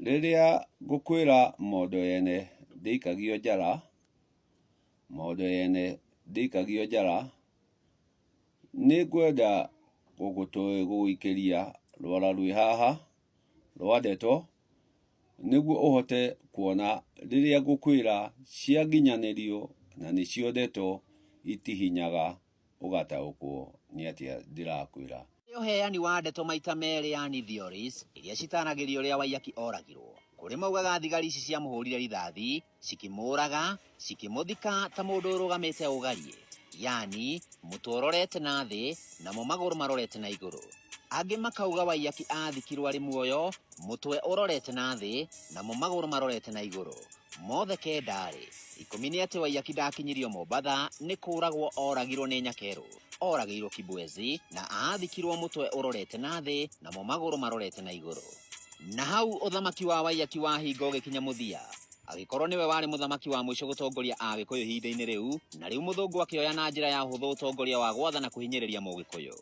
Rĩrĩa ngũkwĩra mondo yene ndĩikagio njara, mondo yene ndĩikagio njara, nĩngwenda gũgũikĩria rwara rwĩ haha rwa ndeto, nĩguo ũhote kuona rĩrĩa ngũkwĩra cianginyanĩrio na nĩcio ndeto itihinyaga ũgataũkwo nĩ atĩa ndĩrakwĩra. Nĩ ũheani wa ndeto maita merĩ yani theories iria citaragĩria ũrĩa Waiyaki oragirwo. Kũrĩ maugaga thigari ici ciamũhũrire rithathi, cikĩmũraga, cikĩmũthika ta mũndũ ũrũgamĩte ũgariĩ, yani mũtwe ũrorete na thĩ namo magũrũ marorete na igũrũ. Angĩ makauga Waiyaki athikirwo arĩ muoyo, mũtwe ũrorete na thĩ namo magũrũ marorete na igũrũ. Mothe kenda-rĩ, ikũmi nĩ atĩ Waiyaki ndakinyirio Mombatha nĩ kũragwo oragirwo nĩ Nyakerũ. Oragĩirwo Kibwezi na aathikirwo mũtwe ũrorete na thĩ namo magũrũ marorete na igũrũ. Na hau ũthamaki wa Waiyaki wahinga ũgĩkinya mũthia. Agĩkorwo nĩwe warĩ mũthamaki wa mũico gũtongoria Agĩkũyũ ihinda-inĩ rĩu, na rĩu mũthũngũ akĩoya na njĩra ya ũhũthũ ũtongoria wa gwatha na kũhinyĩrĩria Mũgĩkũyũ.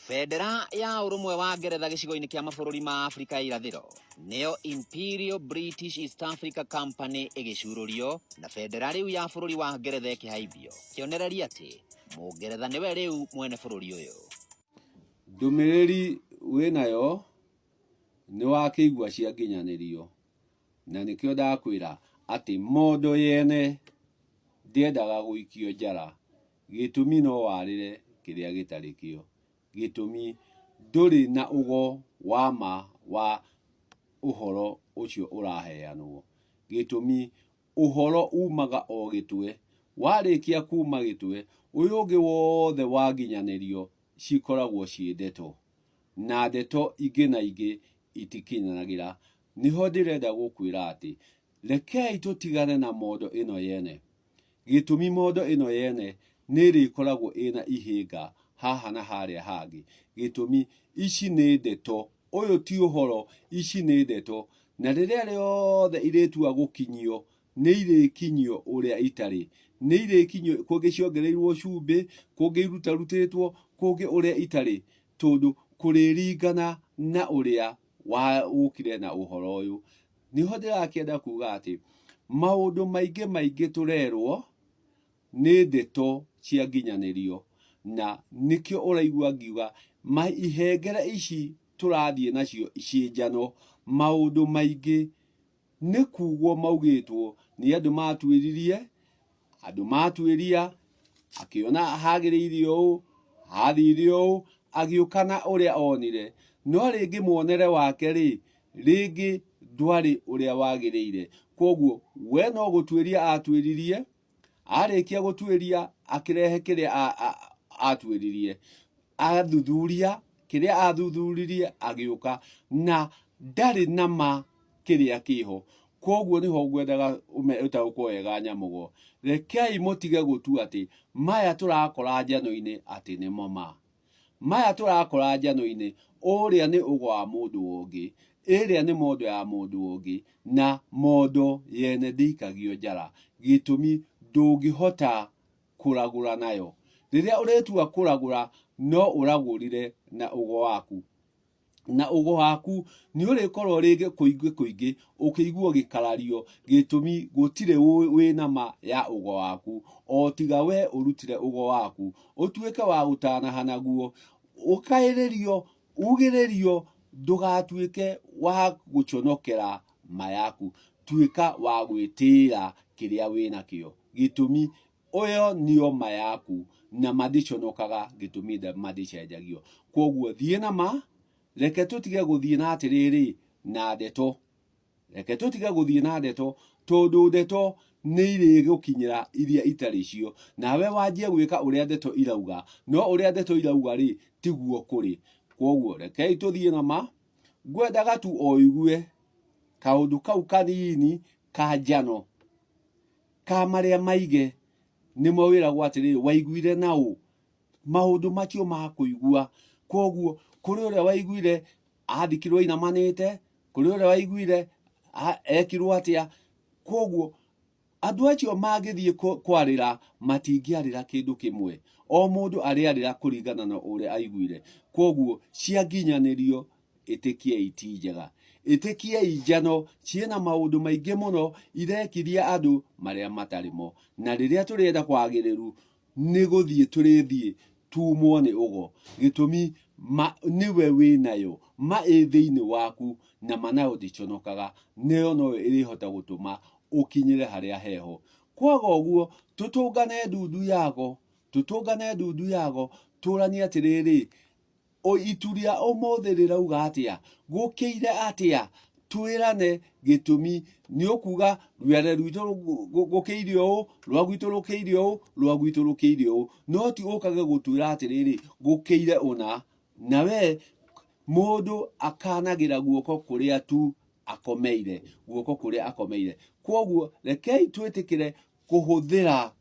Bendera ya ũrũmwe wa Ngeretha gĩcigo-inĩ kĩa mabũrũri ma Afrika ya Irathĩro nĩyo Imperial British East Africa Company ĩgĩcurũrio na bendera rĩu ya bũrũri wa Ngeretha ĩkĩhaimbio, kĩonereria atĩ Mũngeretha nĩwe rĩu mwene bũrũri ũyũ. Ndũmĩrĩri wĩnayo nĩwakĩigua cianginyanĩrio, na nĩkĩo ndakwĩra atĩ mondo yene ndĩendaga gũikio njara, gĩtũmi no warĩre kĩrĩa gĩtarĩ kĩo. Gĩtũmi, ndũrĩ na ũgo wa ma wa ũhoro ũcio ũraheanwo. Gĩtũmi, ũhoro umaga o gĩtwe. Warĩkia kuma gĩtwe, ũyũ ũngĩ wothe wanginyanĩrio cikoragwo ciĩ ndeto. Na ndeto ingĩ na ingĩ itikinyanagĩra. Nĩho ndĩrenda gũkwĩra atĩ, rekei tũtigane na mondo ĩno yene. Gĩtũmi mondo ĩno yene nĩ ĩrĩkoragwo ĩna ihĩnga haha na harĩa hangĩ. Gĩtũmi, ici nĩ ndeto, ũyũ ti ũhoro, ici nĩ ndeto. Na rĩrĩa rĩothe irĩtua gũkinyio, nĩ irĩkinyio ũrĩa itarĩ. Nĩ irĩkinyio, kũngĩ ciongereirwo cumbĩ, kũngĩ irutarutĩtwo, kũngĩ ũrĩa itarĩ, tondũ kũrĩringana na ũrĩa wokire na ũhoro ũyũ. Nĩho ndĩrakĩenda kuga atĩ maũndũ maingĩ maingĩ tũrerwo nĩ ndeto cia nginyanĩrio na nĩkĩo ũraigua ngiuga ihengere ici tũrathiĩ nacio ciĩ njano, maũndũ maingĩ nĩ kugwo maugĩtwo nĩ andũ matuĩririe, andũ matuĩria, akĩona hagĩrĩire ũũ, hathire ũũ, agĩũka na ũrĩa onire. No rĩngĩ muonere wake rĩ, rĩngĩ ndwarĩ ũrĩa wagĩrĩire. Kwoguo we no gũtuĩria atuĩririe, arĩkia gũtuĩria akĩrehe kĩrĩa atuĩririe. Athuthuria kĩrĩa athuthuririe agĩũka na ndarĩ na ma kĩrĩa kĩho. Kwoguo nĩho ngwendaga ũtaũkwo wega Nyamũgo. Rekei mũtige gũtua atĩ maya tũrakora njano-inĩ atĩ nĩmo ma. Maya tũrakora njano-inĩ, ũrĩa nĩ ũgo wa mũndũ ũngĩ, ĩrĩa nĩ mondo ya mũndũ ũngĩ, na mondo yene ndĩikagio njara. Gĩtũmi ndũngĩhota kũragũra nayo. Rĩrĩa ũrĩtua kũragũra, no ũragũrire na ũgo waku. Na ũgo waku nĩ ũrĩkorwo rĩngĩ kũingĩ kũingĩ ũkĩigua ũgĩkarario, gĩtũmi gũtirĩ wĩna ma ya ũgo waku, o tiga we ũrutire ũgo waku, ũtuĩke wa gũtanaha naguo, ũkaĩrĩrio, ugĩrĩrio, ndũgatuĩke wa gũconokera ma yaku, tuĩka wa gwĩtĩĩra kĩrĩa wĩnakĩo, gĩtũmi Ũyo nĩyo ma yaku, na ma ndĩconokaga, gĩtũmi ma ndĩcenjagio. Kwoguo thiĩ na ma, reke tũtige gũthiĩ na atĩrĩrĩ, na ndeto. Reke tũtige gũthiĩ na ndeto, tondũ ndeto nĩ irĩgũkinyĩra iria itarĩ cio. Nawe wanjie gwĩka ũrĩa ndeto irauga, no ũrĩa ndeto irauga rĩ, tiguo kũrĩ. Kwoguo rekei tũthiĩ na ma, ngwendaga tu o ũigue kaũndũ kau kanini ka njano. Ka marĩa maige nĩmo wĩragwo atĩrĩrĩ, waiguire na ũ? Maũndũ macio ma kũigua. Kwoguo kũrĩ ũrĩa waiguire athikirwo ainamanĩte, kũrĩ ũrĩa waiguire ekirwo atĩa. Kwoguo andũ acio mangĩthiĩ kwarĩra matingĩarĩra kĩndũ kĩmwe. O mũndũ arĩarĩra kũringana na ũrĩa aiguire. Kwoguo cianginyanĩrio ĩtĩkiai ti njega. Ĩtĩkiai njano ciĩna maũndũ maingĩ mũno irekiria andũ marĩa matarĩ mo. Na rĩrĩa tũrĩenda kwagĩrĩru nĩ gũthiĩ tũrĩthiĩ tumwo nĩ ũgo. Gĩtũmi ma nĩwe wĩnayo, ma ĩ thĩinĩ waku na ma nayo ndĩconokaga, nayo noyo ĩrĩhota gũtũma ũkinyĩre harĩa heho. Kwaga ũguo tũtũngane ndundu yago, tũtũngane ndundu yago tũranie atĩrĩrĩ, O itu rĩa ũmũthĩ rĩrauga atĩa? Gũkĩire atĩa? Twĩrane gĩtũmi nĩ ũkuga rwere rwitũ gũkĩire ũũ, rwa gwitũ rũkĩire ũũ, rwa gwitũ rũkĩire ũũ. No ti ũkage gũtwĩra atĩrĩrĩ, gũkĩire ũna. Na we mũndũ akanagĩra guoko kũrĩa tu akomeire, guoko kũrĩa akomeire. Kwoguo rekei twĩtĩkĩre kũhũthĩra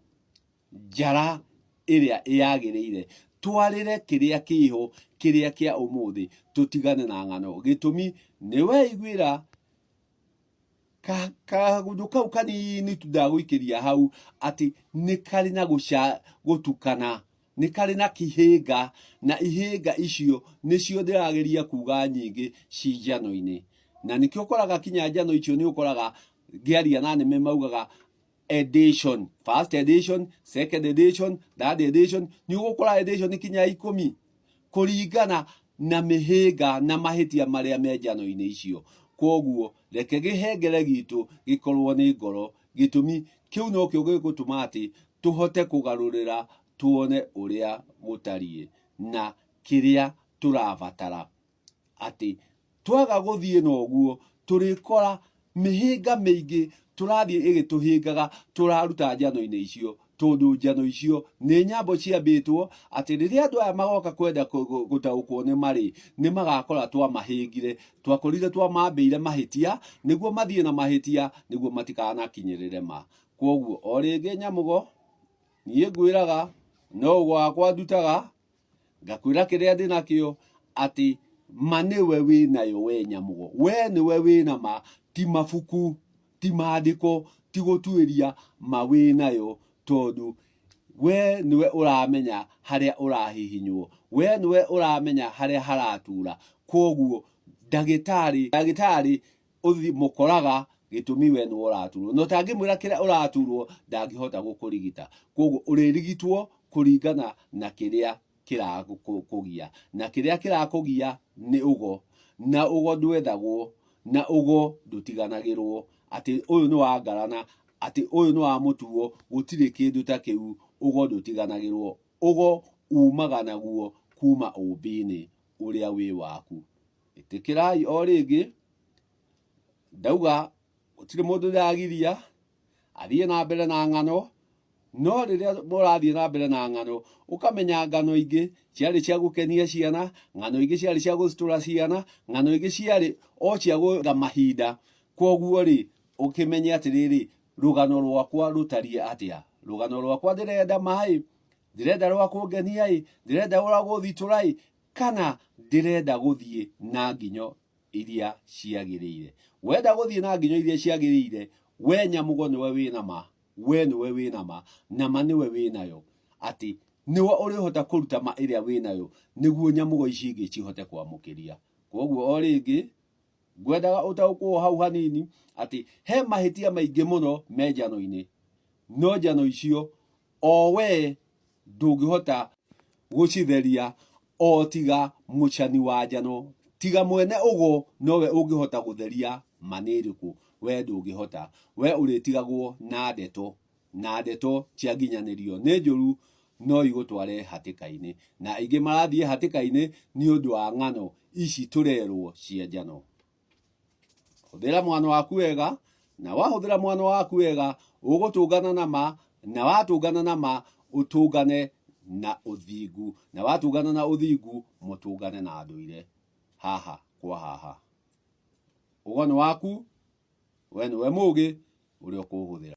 njara ĩrĩa yagĩrĩire, twarĩre kĩrĩa kĩho kĩrĩa kĩa ũmũthĩ, tũtigane na ng'ano. Gĩtũmi nĩ weiguĩra kaũndũ kau kanini tu ndagũikĩria hau atĩ nĩ karĩ na gũtukana, nĩ karĩ na kĩhĩnga, na ihĩnga icio nĩcio ndĩrageria kuga nyingĩ ci njano-inĩ. Na nĩkĩo ũkoraga kinya njano icio nĩ ũkoraga ngĩaria na nĩme maugaga edition, first edition, second edition, third edition, nĩ ũgũkora edition kinya 10 kũringana na mĩhĩnga na mahĩtia marĩa me njano-inĩ icio. Kwoguo reke gĩhengere gitũ gĩkorwo nĩ ngoro, gĩtũmi kĩu nokĩo gĩgũtũma atĩ tũhote kũgarũrĩra tuone ũrĩa gũtariĩ na kĩrĩa tũrabatara. Atĩ twaga gũthiĩ na ũguo tũrĩkora mĩhĩnga mĩingĩ tũrathiĩ ĩgĩtũhĩngaga tũraruta njano-inĩ icio, tondũ njano icio nĩ nyambo ciambĩtwo atĩ rĩrĩa andũ aya magoka kwenda gũtaũkwo nĩ marĩ, nĩ magakora twamahĩngire, twakorire twamambĩire mahĩtia nĩguo mathiĩ na mahĩtia nĩguo matikanakinyĩrĩre ma. Kwoguo o rĩngĩ nyamũgo, niĩ ngwĩraga no ũgo wakwa ndutaga, Ngakwĩra kĩrĩa ndĩ nakĩo atĩ ma nĩwe wĩ nayo we nyamũgo, we nĩwe wĩ na ma, ti mabuku, ti mandĩko, ti gũtuĩria, ma wĩ nayo tondũ we nĩwe ũramenya harĩa ũrahihinywo, we nĩwe ũramenya harĩa haratura. Kwoguo ndagĩtarĩ, ndagĩtarĩ ũthi mũkoraga gĩtũmi we nĩwe ũraturwo, na ũtangĩmwĩra kĩrĩa ũraturwo ndangĩhota gũkũrigita. Kwoguo ũrĩrigitwo kũringana na kĩrĩa kĩrakũgia, na kĩrĩa kĩrakũgia nĩ ũgo, na ũgo ndwethagwo, na ũgo ndũtiganagĩrwo, atĩ ũyũ nĩ wa ngarana, atĩ ũyũ nĩ wa mũtuo, gũtirĩ kĩndũ ta kĩu, ũgo ndũtiganagĩrwo. Ũgo umaga naguo kuma ũmbi-inĩ ũrĩa wĩ waku. Ĩtĩkĩrai o rĩngĩ, ndauga gũtirĩ mũndũ ndĩragiria athiĩ na mbere na ng'ano, no rĩrĩa ũrathiĩ na mbere na ng'ano, ũkamenya ng'ano ingĩ ciarĩ cia gũkenia ciana, ng'ano ingĩ ciarĩ cia gũcitũra ciana, ng'ano ingĩ ciarĩ o cia gũetha mahinda. Kwoguo rĩ, ũkĩmenye atĩrĩrĩ, rũgano rwakwa rũtariĩ atĩa? Rũgano rwakwa ndĩrenda maĩ, ndĩrenda rwa kũngenia ĩ, ndĩrenda rwa gũthitũra ĩ, kana ndĩrenda gũthiĩ na nginyo iria ciagĩrĩire. Wenda gũthiĩ na nginyo iria ciagĩrĩire, we nyamũgo nĩwe wĩna ma, we nĩwe wĩna ma, na ma nĩwe wĩnayo, atĩ nĩwe ũrĩhota kũruta ma ĩrĩa wĩnayo, nĩguo nyamũgo ici ingĩ cihote kwamũkĩria. Kwoguo o rĩngĩ, ngwendaga ũtaũkwo hau hanini atĩ he mahĩtia maingĩ mũno me njano-inĩ, no njano icio o we ndũngĩhota gũcitheria o tiga mũcani wa njano, tiga mwene ũgo nowe ũngĩhota gũtheria ma nĩ ĩrĩkũ, we ndũngĩhota. We ũrĩtigagwo na ndeto, na ndeto cia nginyanĩrio nĩ njũru no igũtware hatĩka-inĩ. Na aingĩ marathiĩ hatĩka-inĩ nĩ ũndũ wa ng'ano ici tũrerwo cia njano. Hũthĩra mwana waku wega, na wahũthĩra mwana waku wega, ũgũtũngana na ma, na watũngana na ma, ũtũngane na ũthingu, na watũngana na ũthingu, mũtũngane na ndũire haha kwa haha. Ũgo nĩ waku, we nĩwe mũgĩ ũrĩa ũkũhũthĩra.